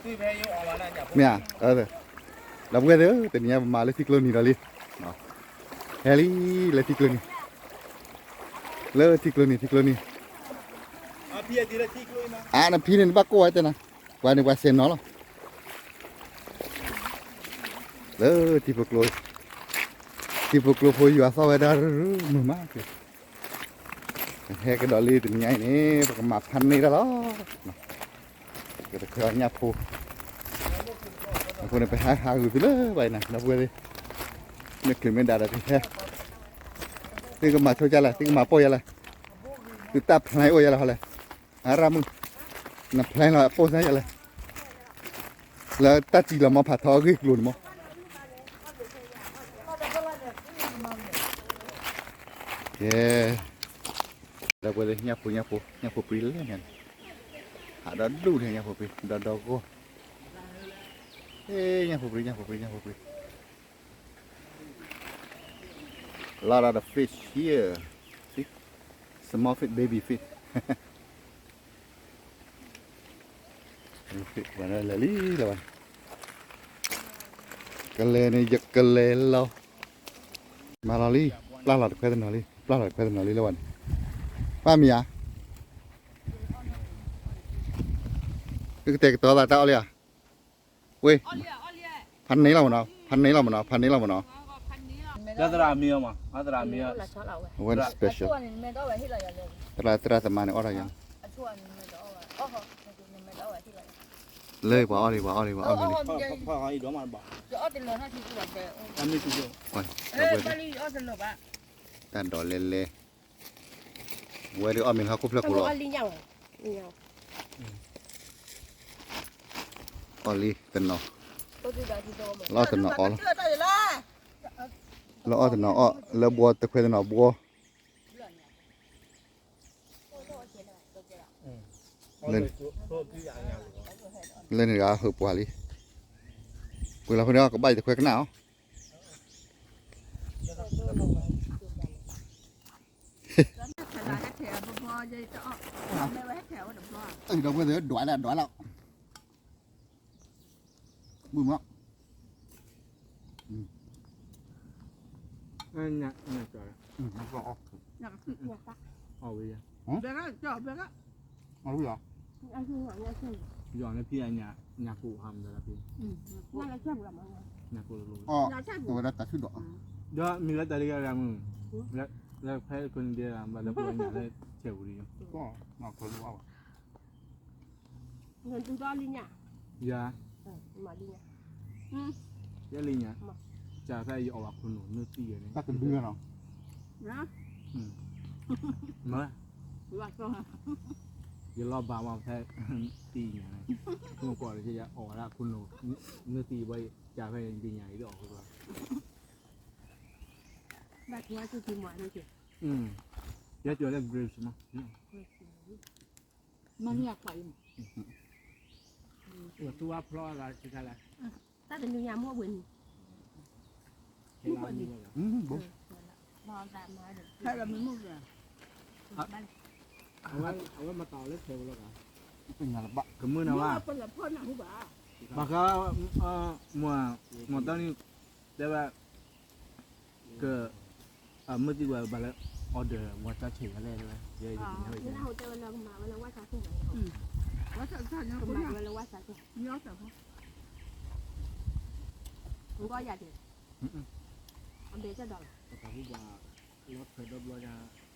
မ့ၢ်ဧါ, ဒီပုၢ်ဝဲၢ်သ့ၣ်ဧၢ, တနံၤညါပမၤလၢထံကျိနံၤဒီးလံ, ဟဲလံ လၢထံကျိနံၤ, လၢထံကျိနံၤ ထံကျိနံၤ, အါ နဖံန့ၣ် နဘၣ်ကိၢ်ဝဲတဲနၤ, ပှၤန့ၣ်ပှၤစဲးနီၤလီၤ, လၢထံဖိကျိ, ထံဖိကျိဖိယွၤသီၣ်ဝဲဒၣ်ရူမုာ်မး, ဟဲကဒီးလံတနံၤညါအံၤန့ၣ် ပကမၤဖးန့ၢ်တၢ်လီၤ. ကတခွဲအီၣ်ညၣ်ဖိ, အဃိန့ၣ် ပဟဲဟးဂုာ်သုလၢဘၣ်အံၤနၤ ဒီပုၢ်ဝဲၢ်သ့ၣ်, မ့ၢ်ချုးမ့ၢ်ဒၣ်ဒီးသုဟဲ, သုကမၤဆိကလဲၣ်, သုကမၤပီၢ်ယလဲၣ်, သုတၢ်ဖျဲအိၣ်ယလဲၣ်ဟီလဲၣ်, အရၣ်မုၣ်, နဖျဲလီၤအပိၢ်စၢ်ယလဲၣ်, လၢတၢ်စံးလီၤမီဖးထီအဂ့ၢ်ကျိၤန့ၣ်မီၢ် ကဲ, ဒီပုၢ်ဝဲၢ်သ့ၣ် ညၣ်ဖိ ညၣ်ဖိ ညၣ်ဖိပြံလၢညါန့ၣ်, ဟးဒီဒူၣ်န့ၣ် ညၣ်ဖိပြံ ဒီဒီဂီၢ်, ညၣ်ဖိပြံ ညၣ်ဖိပြံ ညၣ်ဖိပြံ, lot of the fish here, see, small fish, baby fish, လဲၤလံလၢၤဘၣ်, ကလဲၤန့ၣ် ယကလဲၤလီၤ, မၤလီၤလံ, ပျၢ်လီၤတခွဲတနီၤလံ, ပျၢ်လီၤတခွဲတနီၤလံလၢၤဘၣ်န့ၣ်, ပၢ်မံၤဧါ, ကတဲာ်ကတီၤသးတၢ်အီၣ်လံဧါ, ဝ့ၢ်, ဖးန့ၢ်လီၤမနီၤ, ဖးန့ၢ်လီၤမနီၤ, ဖးန့ၢ်လီၤမနီၤ, လၢသရၣ်မံၤအီၤမး, အသရၣ်မံၤအီၤ, special, သရၣ် သရၣ်သမါန့ၣ်အီၣ်တၢ်ယၤ လၢပှၤအီၣ်လံ ပှၤအီၣ်လံ ပှၤအီၣ်မ့ၤလံ, တၢ်ဒိးလဲၤလဲၤ, ဝဲဒၣ်အီၣ်မ့ၤဟီၣ်ခိၣ်ဖျၢၣ်ကိးလီၤ, အီၣ်လံတနီၤ, လၢအီၣ်တနီၤအီၣ်လီၤ, လၢအီၣ်တနီၤအီၣ် လၢဘှီတခွဲတနီၤဘှီ လၢန့ၣ်ဂၤဟုးပှၤလံ, ပှ့ၤလီၤဖိန့ၣ် ကဘၣ်ယတခွဲကနၣ်အီၤ, ဒီပုၢ်ဝဲၢ်သ့ၣ် ဒွးလၢဒွးလီၤ, မုာ်မး, အဝဲယၤ, ယီၤန့ၣ်ဖံးညၣ်ကိၣ်ဟါမးလၢဖံး, ညၣ်ကိၣ်လၢ, ဒီးမ့ၢ်လၢတၢ်လံဂၤဂၤမုၢ်, လၢဖဲခိၣ်နံၤဒဲးဘၣ်လၢပှၤညၣ်လၢဆဲးပူၤလံ, ယၤ, ယဲလံညါ, ကၢ်ဖဲယအီၣ်ဘၣ်ခိၣ်နူာ်မ့ၢ်သံယဲန့ၣ်, တၢ်ကဒုနီၤ, မ့ၢ်, ယလီၤဘၣ်မးဖဲသံညါန့ၣ်, မ့ၢ်ကွၢ်လၢယအီၣ်ဝဲဒၣ်ခိၣ်နူာ်, မ့ၢ်သံဘၣ်ကၢ်ဖဲယညါအံၤဒီးအီၣ်ခိၣ်နူာ်, ယဲကၠီၤလၢ grapes မး, မ့ၢ်အခွါအံၤမး, သူဝါဖျီဂၤတခါလဲၣ်, တၢ်တနံၤညါမ့ၢ်ဝဲန့ၣ်, မ့ၢ်ဝဲန့ၣ်, ဖဲလီၤမ့ၢ်မ့ၢ်ဝဲ, အဝဲမၤတၢ်အီၤလၢခဲပူၤလီၤ, ကမုာ်နၤဝဲ, ဘၣ်ဃး, မ့ၢ်, မ့ၢ်တၢ်န့ၣ်, တဲဝဲ, က, မ့ၢ်သံဝဲဘၣ်လၢ order ဝါစါဆဲးယၤလဲၣ်, တဲဝဲ, ကီယၤဒံး, အဘဲကဒီးလီၤ, လီၤထွဲဒီဘျီညါ, မ့ၢ်နထံၣ်န့ၣ်ဒၣ်, တပ့ၤသးထံ, တပ့ၤသးထံမး,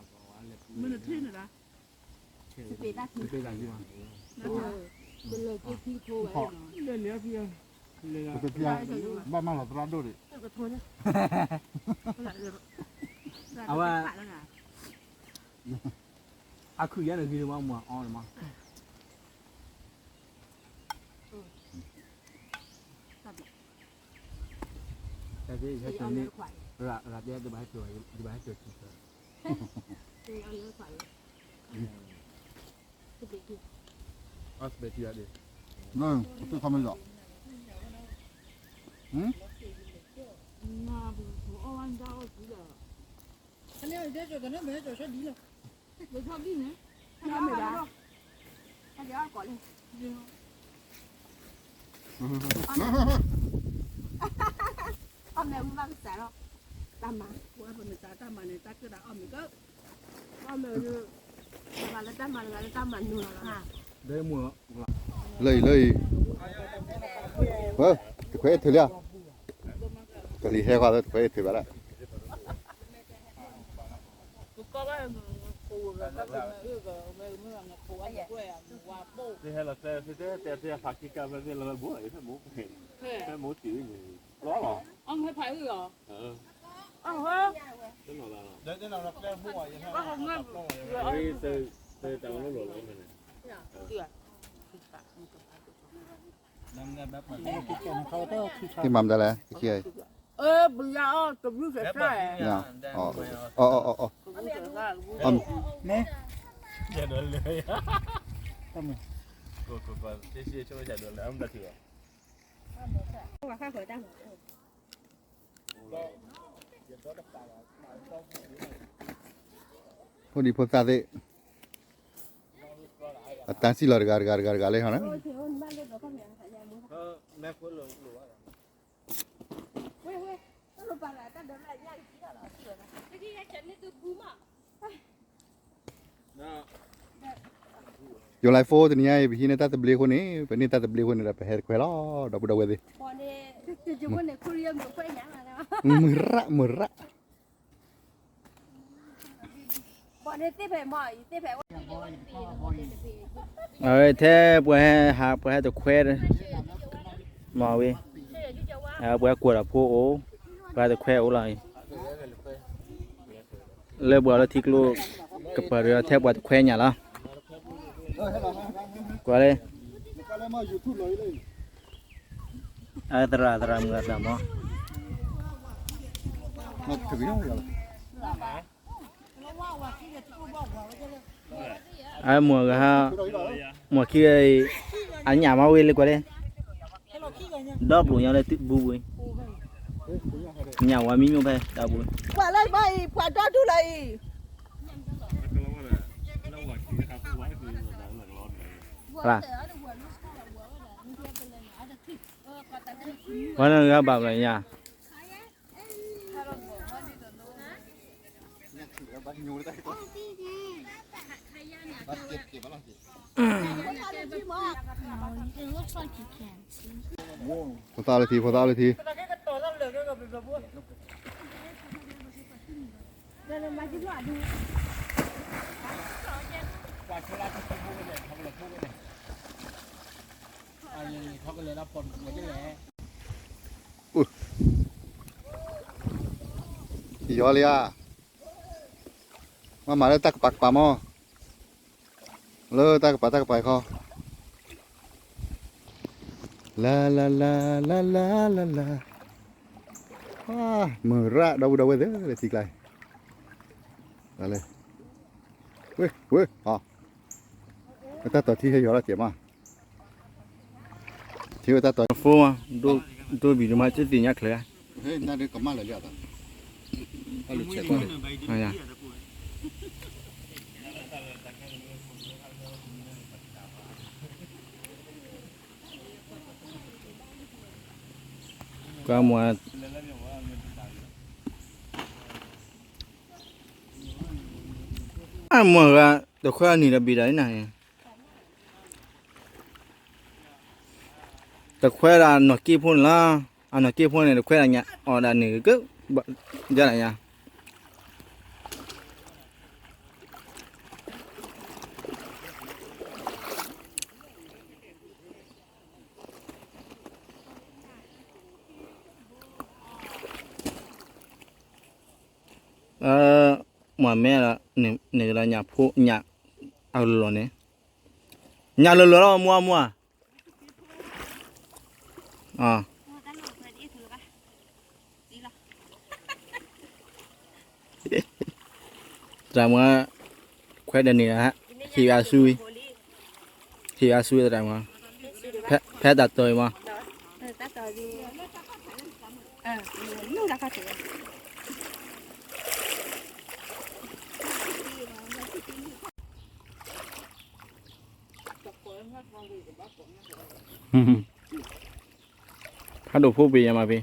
တလၢာ်က့ၤထံကထိဝဲ, လၢလၢဖံ, ဘၣ်မၤလီၤသရၣ်ဒိၣ်ဒံး, အဝဲ, အခုယၤန့ၣ်ဂ့ၤန့ၣ်မး မၤအီၣ်န့ၣ်မး တၢ်သ့ၣ်ယဟဲကၢၤန့ၣ်, ရၤတဲတဘၣ်ဟဲကၢၤဘၣ်, ယဘၣ်ဟဲကၢၤထံၣ်, အီၣ်စပဲးထံအီၤဒ့ၣ်, လၢ, ပသူၣ်ခီမ့ၢ်လီၤ, အီၣ်ဝဲဒၣ်အီၣ်ထံလီၤ, ဖဲန့ၣ်အီၤတဲကၠီၤတၢ်န့ၣ် မ့ၢ်ဟဲကၠီၤဆီဒ်လီၤ, ကၠီၤဆီဒ်န့ၣ်, တၢ်မ့ၢ်ဘၣ်, တၢ်က့ၤအီၣ်ကိးလံ, အီၣ်မ့ၢ်ဝံၤဘၣ်ကစၢ်လီၤ, တၢ်မၤ, ပမ့ၢ်တၢ်တၢ်မၤန့ၣ် တၢ်ကၢၣ်တၢ်အီၣ်မ့ၢ်က, အီၣ်မ့ၢ်, တဂၤလၢတၢ်မၤတဂၤလၢတၢ်မၤနုာ်လီၤလီၤ, လၢအံၤလၢအံၤ, တခွဲးအ့ၣ်ထုးလံဧါ, ကလံၤဟဲခွါလၢတခွဲးအ့ၣ်ထုးဘၣ်ဒၣ် သ့ၣ်မၤမတၤလဲၣ်, အီၣ်, ဖိဒံဖိသၣ်သ့ၣ်, အတၢ်စံၣ်လီၤတဂၤတဂၤတဂၤတဂၤလၢဟီန့ၣ် July four တနံၤညါအံၤ ပဟံးန့ၢ်တၢ်သဘျ့အဃိန့ၣ် ပန့ၢ်တၢ်သဘျ့အဃိန့ၣ် ဒီပုၢ်ဒီဝဲၢ်သ့ၣ်, မုၢ်ရၣ်မုၢ်ရၣ်, ထဲပှၤဟဲဟးပှၤဟဲတခွဲး, မ့ၢ်ဝံၤ, ပှၤဟဲကွၢ်ဒီးဖိအိၣ်, ပှၤဟဲတခွဲးအိၣ်လီၤအံၤ, လၢပှၤလၢထံကျိ ကပၤဒီးထဲပှၤတခွဲးညၣ်လီၤ, ကွၢ်လၢ အသရၣ်သရၣ်မုၣ်အသးမီၤ, အမိၢ်ဂၤ, မိၢ်ခံဂၤအံၤ, အညၣ်မၤဝဲလၢကွၢ်လၢ, ဒီဘျိညါလၢဘူဝဲ, ညၣ်ဝါမံၤမိၢ်ဖဲ ဒီဘျိ, ကွၢ်လၢဘၣ်အံၤ ပှၤဒီဒူၣ်လၢအံၤ, ပှၤလၢဂၤဘၣ်ဘၣ်ညါ It looks like you can't see. ဖိသၣ်လၢထံ ဖိသၣ်လၢထံ, ယီၤလံဧါ, မၤမၤလၢတၢ်ကပၤကပၤမီၢ်, လၢတၢ်ကပၤတၢ်ကပၤခီ, လၢလၢလၢလၢလၢလၢလၢ, မုၢ်ရၣ် ဒီပုၢ်ဒီဝဲၢ်သ့ၣ် လၢထံကျါအံၤ, ဝဲ, ဝဲ, အတၢ်တီၤထံဟဲယီၤလီၤကဲးမး ထံဝဲတၢ်တီၤ phone ဒိဘံၣ်ဒိမး တသ့ၣ်ညါချၢ, ကွၢ်မး, အမိၢ်ဂၤ တခွဲအနံၣ်ဒီးဘံၣ်ဒီးနၤ, တခွဲဒၣ်နီၢ်က့ဖိန့ၣ်လီၤ, အနီၢ်က့ဖိန့ၣ် တခွဲဒၣ်ညါ အီၣ်ဒၣ်န့ၣ်က, ယၤဒၣ်ညါ မ့ၢ်မဲဒီး န့ၣ်ကဒီးညၣ်ဖိ ညၣ်အလီၢ်လီၢ်န့ၣ်, ညၣ်လီၢ်လီၢ်လီၤ မွၤမွၤ, သရၣ်မုၣ်, ခွဲးဒီးန့ၣ်, ဟ့ၣ်အါဆူ, ဟ့ၣ်အါဆူသရၣ်မုၣ်, ဖဲတၢ်တီၤအံၤမး ဟ ဖးဒိၣ်ဖိပ့ၤယမၤဖဲ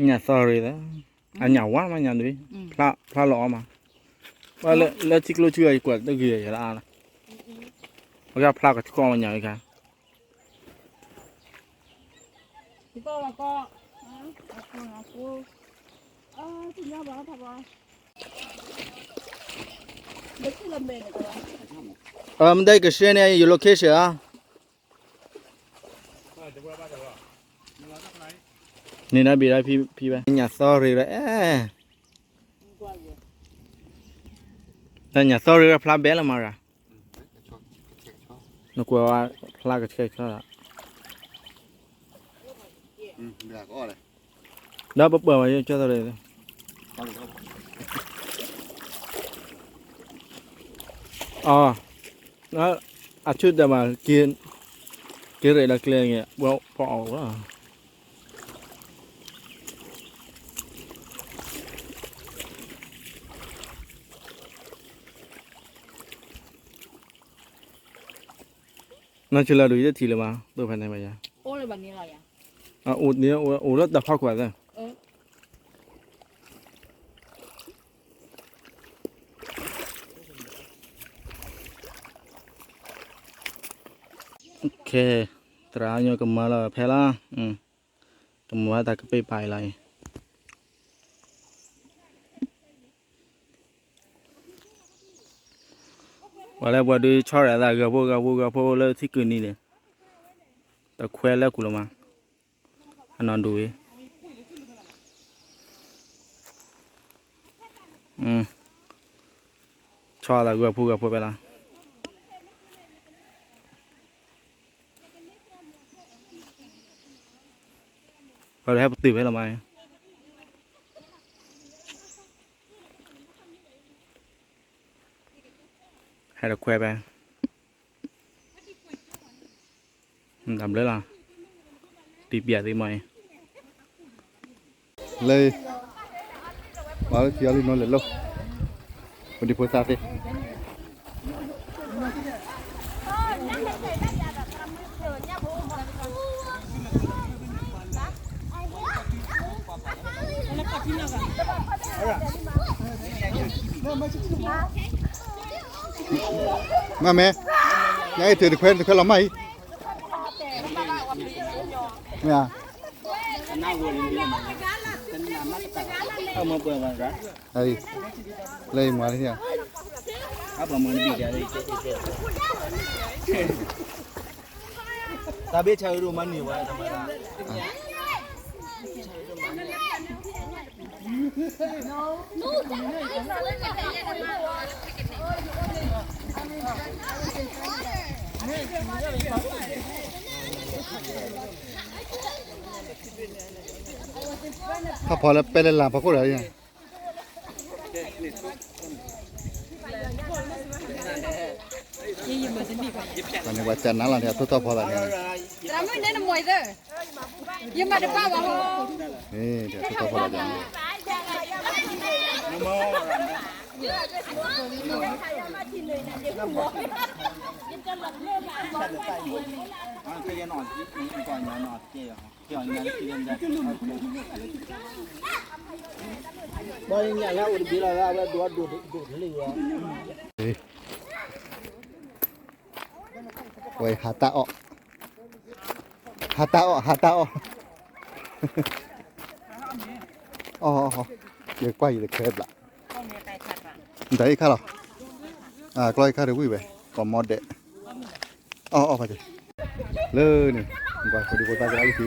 ညၣ်သီရ့သၢ, အညၣ်ဝါမးညၣ်ဒုး, ဖျါလီၤအီၤမး, လၢထံကျိဆူယကွၢ်တဂ့ၤယလၢအါလီၤ, ပကဖျါကဆှီမးညၣ်ဝဲခါ, မ့ၢ်ဒၣ်ကရှဲန့ၣ် ယ location ဧါ, န့ၣ်ဒၣ်ဘ့ၣ်ဒၣ်ဖံဖံဘၣ် ညၣ်သီရ့လီၤ, အဲ, တၢ်ညၣ်သီရ့လီၤဖျါဘဲလီၤမးရၤ, နကွၢ်ဝဲဖျါကဆှဲကဆှီလီၤ, ဒီးပပၢၢ်ဝဲကၠီသီရ့, အီ, အဆူၣ်တၢ်ဘၣ်, က့ၤရဲၣ်ဒီးကျဲဂ့ၤ, ပှၤဖီအီၣ်လီၤ နီၢ်ဆံးလၢဒိၣ်ယတထံၣ်လၢၤဘၣ်, သိၣ်ဖဲန့ၣ်ဘၣ်ယၤ, အိၣ်လၢတၢ်ဖီခိၣ်သၢ, သရၣ်ညိကမၤလီၤဖဲလီၤ, ကမၤဝဲတၢ်ကပ့ၢ်ပာ်အံၤလီၤအံၤ, ပှၤလၢပှၤဒုးဆီရဲၣ်အသးဂၤဖိဂၤဖိဂၤဖိလၢထံကုၢ်နံၤန့ၣ်, တခွဲလၢကူၣ်လီၤမး, အနီၢ်ဒိၣ်ဝဲ, ဆီအသးဂၤဖိဂၤဖိဖဲလီၤ, ပှၤလၢဟဲပတုာ်ဖဲလီၤမး, ဟဲတခွဲဖဲ တၢ်ဘျုးလီၤ, တံပျးသ့မးအံၤ, လၢ, ပှၤလၢထံအီၤလံနီၤလဲၤလိၤ, ပဒံဖိသၣ်သ့, မ့ၢ်မ့ၢ်, ညါအံၤတုၤတခွဲတခွဲလီၤမးအံၤ, မ့ၢ်ဧါ, လၢအံၤမၤလၢ, တၢ်ဘ့ၣ်ဆၣ်အဒိၣ်မးန့ၢ်ဝဲ, ထီၣ်ဖီလၢပဲလၢလၢ်ဖီခိၣ်ဒီး, ပှၤန့ၣ်ပှၤကနါလီၤန့ၣ် အထိၣ်ထီၣ်ဖီသးန့ၣ်, ယမၤတဘၣ်ဘၣ်, အထိၣ်ထီၣ်ဖီသးန့ၣ်, ဘၣ်ညၣ်လၢအိၣ်တဘ့ၣ်လီၤ အဝဲဒိးဒိၣ်ဒိၣ်လံဝဲ, ဝဲဟးတၢ်အီၣ်, ဟးတၢ်အီၣ် ဟးတၢ်အီၣ်, အီ, ယကွၢ်ယတခွဲဘျး, တၢ်အံၤခါလီၤ, ကျီအံၤခါတဝံၣ်ဝဲ, ကီၢ်မီဒဲး, အီ, အီ, လၢန့ၣ်, ကွၢ်ဖိဒံဖိသၣ်သရၣ်လံသံလီၤ,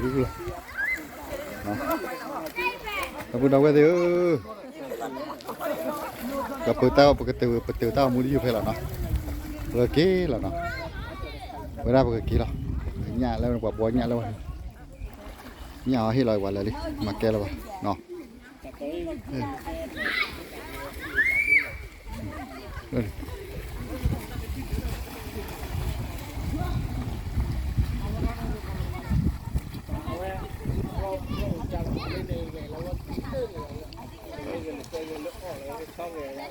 ဒီပုၢ်ဒီဝဲၢ်သ့ၣ်ဧၢ, ကပၢၤတၢ်အီၣ် ပကတၢၢ် ပတၢၢ်တၢ်အီၣ်မူတယုၢ်ဖဲလီၤနီၤ, ပကက့ၤလီၤနီၤ, ဝဲဒၣ်ပကက့ၤလီၤ, ညၣ်လၢပှၤဘှီညၣ်လၢဝဲ, ညၣ်အီၤဟ့ၣ်လီၤပှၤလၢာ်လံ, မၤကဲလၢၤဘၣ်နီၤ.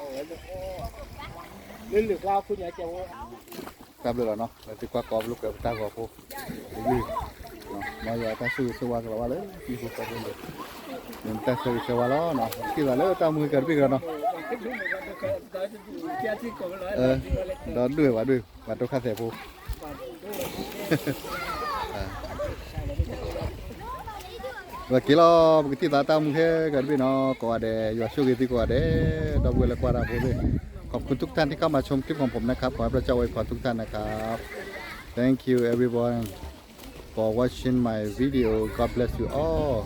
အဝဲ လၢလၢၢ်ကျါခိၣ်ညါကဲဝဲ တၢ်ဘျုးလီၤနီၤ လၢသုကွၢ်ကီပလိာ်ကွဲပတၢ်ဂီၤဖိ တယုၢ် မ်ယွၤတၢ်ဆိၣ်ဂ့ၤဆိၣ်ဝါကလီၤဘၣ်လၢသုဖိကိးဖိန့ၣ် မ့ၢ်တၢ်ဆၢဂ့ၤဆၢဝါလီၤနီၤ ထံၣ်သးလၢတၢ်မူကတဘ့ၣ်ကဒီးနီၤ ဒီဒူၣ်ဝဲဘၣ်ဒူၣ် ဘၣ်တိၢ်ခါသဲးဖိ ဝဲက့ၤလီၤ ပကထံၣ်သးတၢ်မူခဲကတဘ့ၣ်နီၤ ကိးဂၤဒဲး ယွၤဆိၣ်ဂ့ၤသုကိးဂၤဒဲး ဒီပုၢ်ဝဲၢ်လၢကွၢ်တၢ်ဖိသ့ၣ် ขอบคุณทุกท่านที่เข้ามาชมคลิปของผมนะครับ ขอให้พระเจ้าอวยพรทุกท่านนะครับ Thank you everyone for watching my video. God bless you all.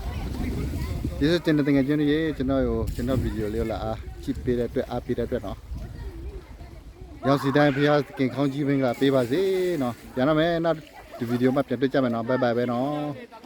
ကျေးဇူးတင်တဲ့ သူငယ်ချင်းတွေရေ ကျွန်တော်ကို ကျွန်တော်ဗီဒီယိုလေးကိုလာအားကြည့်ပေးတဲ့အတွက် အားပေးတဲ့အတွက်နော် ရောက်စီတိုင်း ဘုရားသခင်ကောင်းကြီးမင်္ဂလာပေးပါစေနော် ပြန်တော့မယ် နောက်တစ်ဗီဒီယိုမှပြန်တွေ့ကြမယ်နော် bye bye ပဲနော်